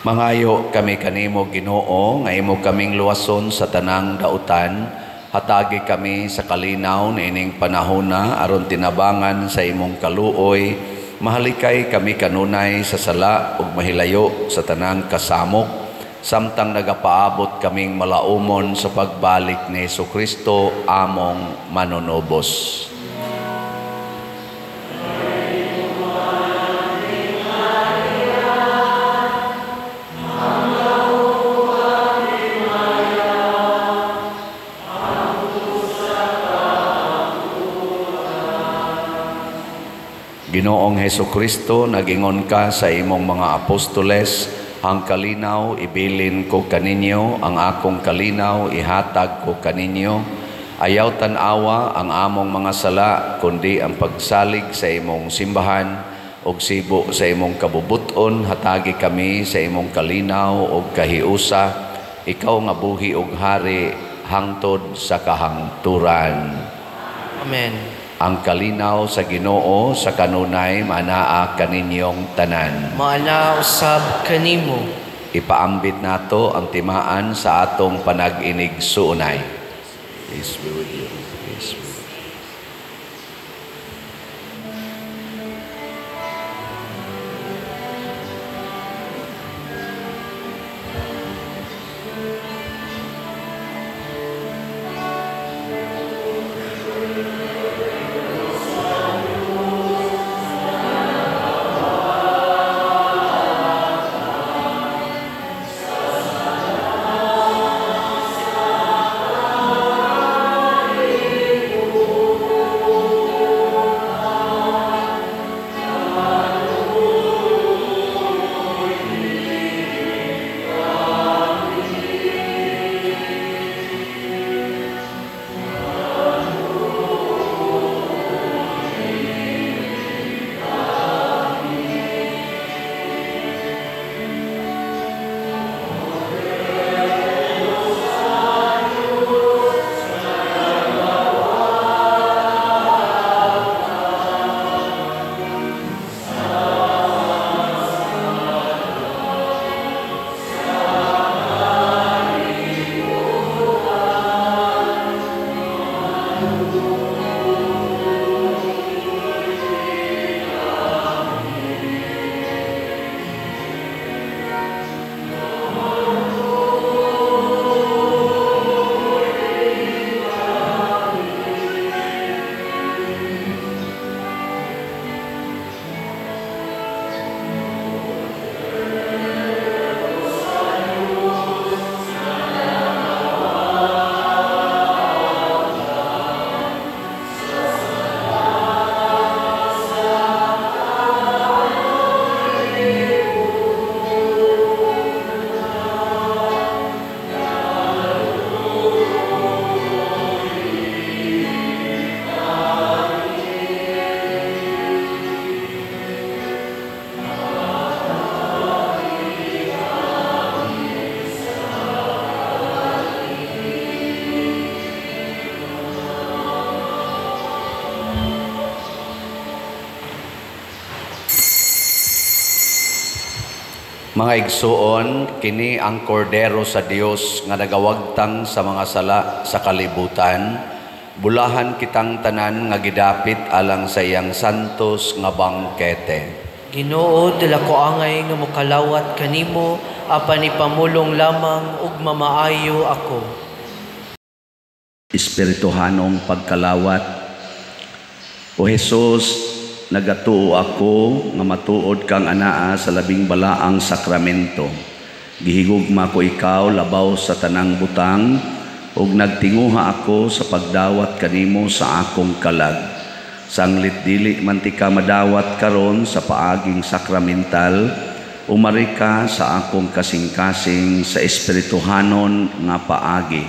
Mangayo kami kanimo Ginoo nga imo kaming luwason sa tanang dautan Hatagi kami sa kalinaw niining panahona aron tinabangan sa imong kaluoy, mahalikay kami kanunay sa sala ug mahilayo sa tanang kasamok, samtang nagapaabot kaming malaumon sa pagbalik ni Hesukristo among manunubos. Ginoong Hesukristo, nagingon ka sa imong mga apostoles, ang kalinaw ibilin ko kaninyo, ang akong kalinaw ihatag ko kaninyo. Ayaw tan-awa ang among mga sala, kundi ang pagsalig sa imong simbahan ug sibo sa imong kabubuton, hatagi kami sa imong kalinaw ug kahiusa. Ikaw nga buhi ug hari hangtod sa kahangturan. Amen. Ang kalinaw sa Ginoo sa kanunay maanaa kaninyong tanan. Maanaa usab kanimo. Ipaambit nato ang timaan sa atong panag-inig suunay. Peace be with you. Peace be with you. Mga igsuon, kini ang kordero sa Dios nga nagawagtang sa mga sala sa kalibutan. Bulahan kitang tanan nga gidapit alang sa iyang santos nga bangkete. Ginoo, dila ko angay nga mokalawat kanimo, apan ipamulong lamang ug mamaayo ako. Espirituhanong pagkalawat. O Jesus, nagatuo ako nga matuod kang anaa sa labing balaang sakramento. Gihigugma ko ikaw labaw sa tanang butang, ug nagtinguha ako sa pagdawat kanimo sa akong kalag. Sanglit dili man ti ka madawat karon sa paaging sakramental, umari ka sa akong kasing-kasing sa espirituhanon nga paagi.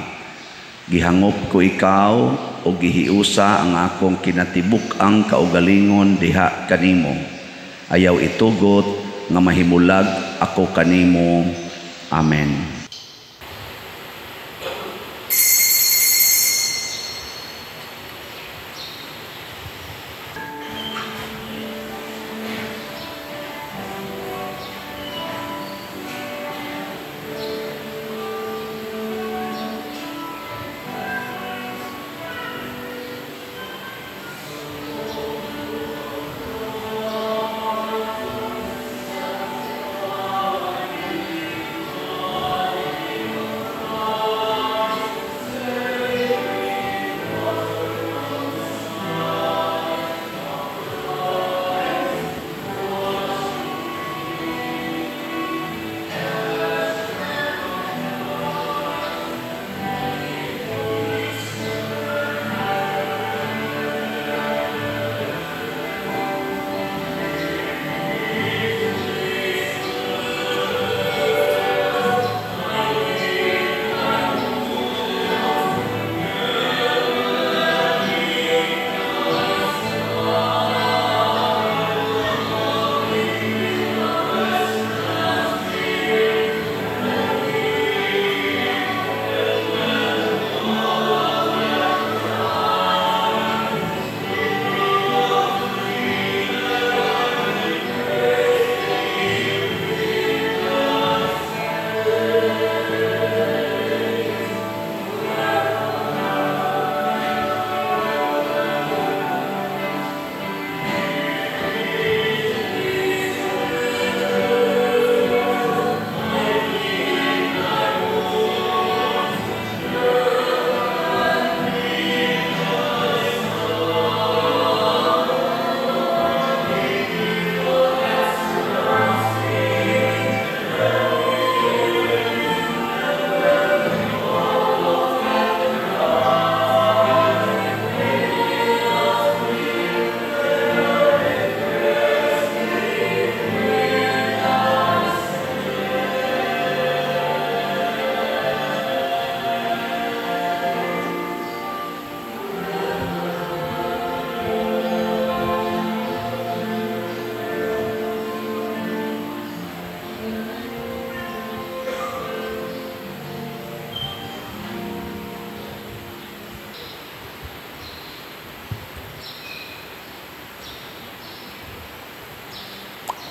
Gihangop ko ikaw o gihiusa ang akong kinatibuk-ang kaugalingon diha kanimo. Ayaw itugot nga mahimulag ako kanimo. Amen.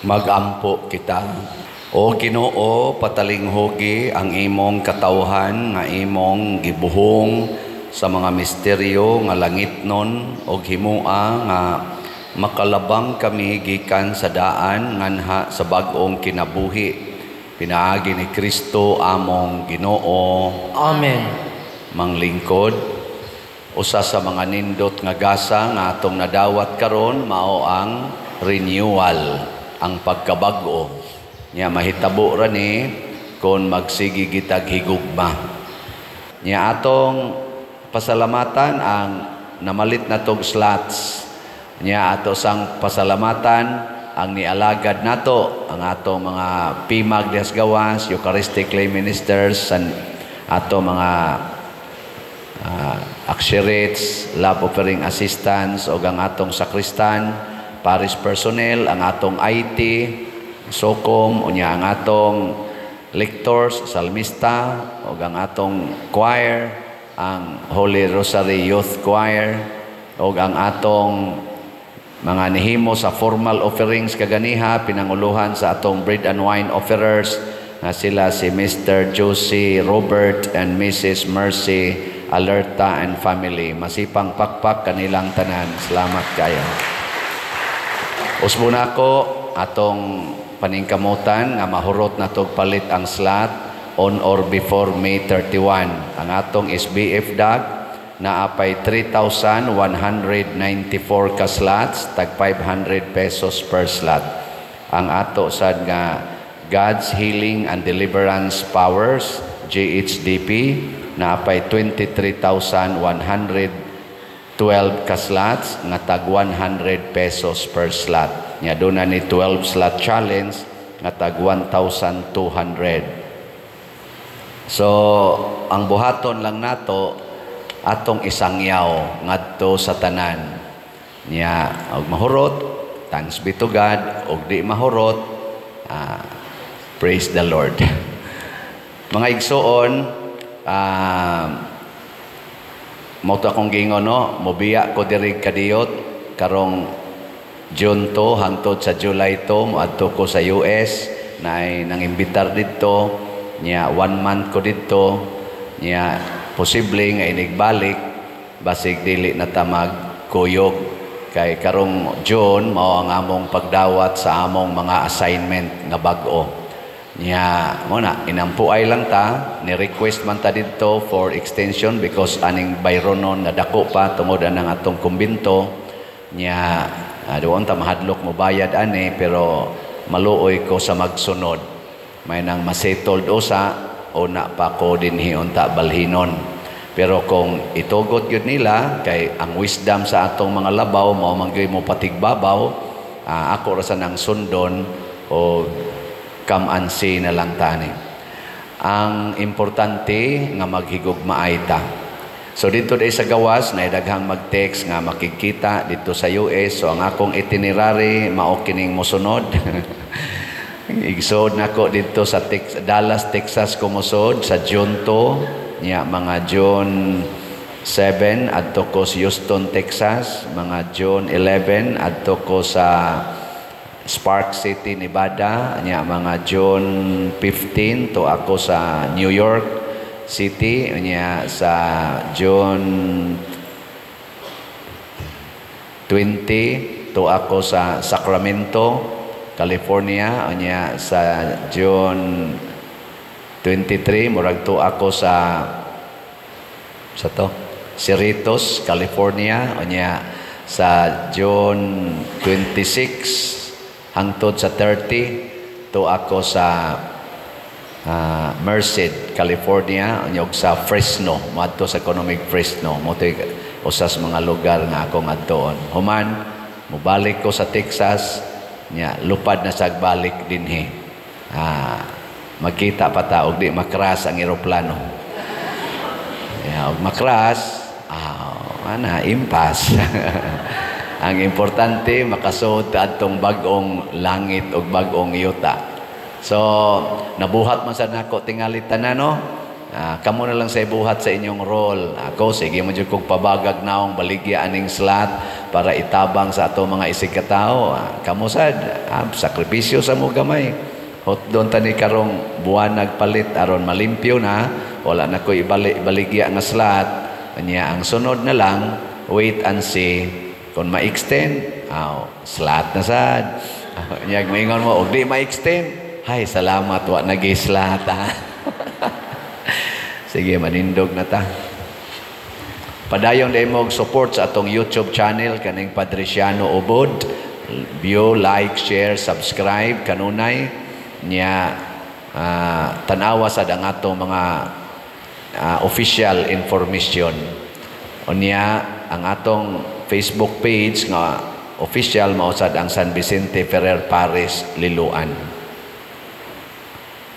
Magampo kita. O Ginoo, patalinghugi ang imong katawhan nga imong gibuhong sa mga misteryo nga langitnon og himua nga makalabang kami gikan sa daan nganha sa bag-ong kinabuhi, pinaagi ni Kristo among Ginoo. Amen. Manglingkod, usa sa mga nindot nga gasa nga atong nadawat karon mao ang renewal, ang pagkabag-o. Nya mahitabo ra ni kon magsige kitag higugma. Nya atong pasalamatan ang namalit natog slots. Nya ato sang pasalamatan ang nialagad nato, ang atong mga PMAG dihas gawas, Eucharistic Lay Ministers, san ato mga usherates, love offering assistants, o ang atong sakristan, parish personnel, ang atong IT, SOCOM, unya ang atong lectors, salmista, o ang atong choir, ang Holy Rosary Youth Choir, o ang atong mga nihimo sa formal offerings kaganiha, pinanguluhan sa atong bread and wine offerers nga sila si Mr. Josie Robert and Mrs. Mercy Alerta and family. Masipang pakpak kanilang tanan. Salamat kayo. Usbo na ako atong paningkamutan nga mahurot na tog palit ang slot on or before May 31. Ang atong SBF DAG naapay 3,194 ka slots, tag 500 pesos per slot. Ang ato sad nga God's Healing and Deliverance Powers, GHDP, naapay 23,112 ka slots nga tag 100 pesos per slot. Nya doon na ni 12 slot challenge nga tag 1,200. So, ang buhaton lang nato atong isangyaw ngadto sa tanan. Nya og mahurot, thanks be to God, og di mahurot, praise the Lord. Mga igsuon, mao to akong giingon, no, mobiya ko diri kadiyot karong June 2 hangtod sa July 2. Moadto ko sa US, naay nangimbitar didto. Nya one month ko didto. Nya posible nga inigbalik basig dili na ta magkuyog kay karong June mao ang among pagdawat sa among mga assignment nga bag-o. Nya mo na inampuay lang ta, ni request man ta didto for extension because aning bayronon na dako pa tungod anang atong kumbinto. Nya doon ta mahadlok mo bayad ani, pero maluoy ko sa magsunod may nang masettled usa o na pa ko dinhi unta balhinon. Pero kung itugot gyud nila kay ang wisdom sa atong mga labaw mao man gyud mo patigbabaw, ako ra sa nang sundon o come and see na lang tani. Ang importante nga maghigugmaay ta. So dito day sa gawas na daghang mag-text nga makikita dito sa US. So ang akong itinerary mao kining mosunod. Igsood nako dito sa Dallas, Texas ko mosod sa June 2. Nya mga June 7 adto ko sa Houston, Texas, mga June 11 adto ko sa Spark City, Nevada, nya mga June 15 to ako sa New York City, nya sa June 20 to ako sa Sacramento, California, nya sa June 23 murag to ako sa to Cerritos, California, unya sa June 26 hangtod sa 30 to ako sa Merced, California, unya og sa Fresno, moadto sa Economic Fresno, mo usa sa mga lugar nga akong adtoon. Human mobalik ko sa Texas, nya lupad na sag balik dinhi. Magkita pa ta og di makras ang eroplano. Ya, og makras, ana impas. Ang importante makasuod ta adtong bag-ong langit ug bag-ong yuta. So nabuhat man sad nako tingali tanan, no. Kamo na lang sa ibuhat sa inyong role. Ako, sige mo jud kog pabagag naong baligya aning slot para itabang sa ato mga isig katao. Kamo sad, sakripisyo sa mo gamay. Hotdon tani karong buwan nagpalit aron malimpyo na, wala na ko ibalik baligya nga slot. Anya ang sunod na lang, wait and see kung ma-extend, aw, slot na sad. Nya maingon mo og di ma-extend, hay salamat wa nag-slot ha. Sige, manindog na ta. Padayon din mo support sa atong YouTube channel kaning Padriciano Ubod. View, like, share, subscribe kanunay nya tan-awa sad ang atong mga official information. Unya ang atong Facebook page nga official mao sad ang San Vicente Ferrer Parish, Liloan.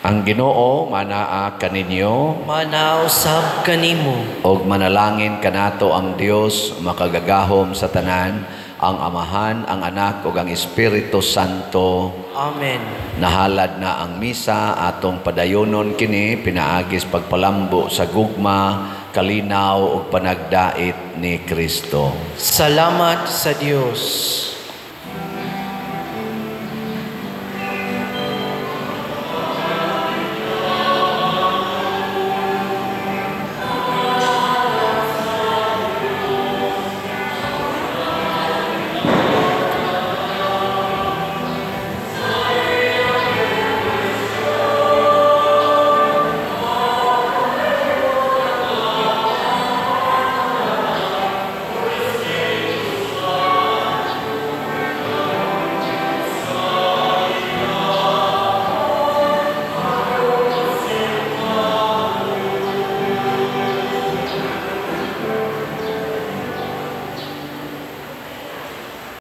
Ang Ginoo manaa kaninyo. Manaa usab kanimo. Og manalangin kanato ang Dios makagagahom sa tanan, ang Amahan, ang Anak ug ang Espiritu Santo. Amen. Nahalad na ang misa, atong padayonon kini pinaagis pagpalambo sa gugma, kalinaw ug panagdait ni Kristo. Salamat sa Dios.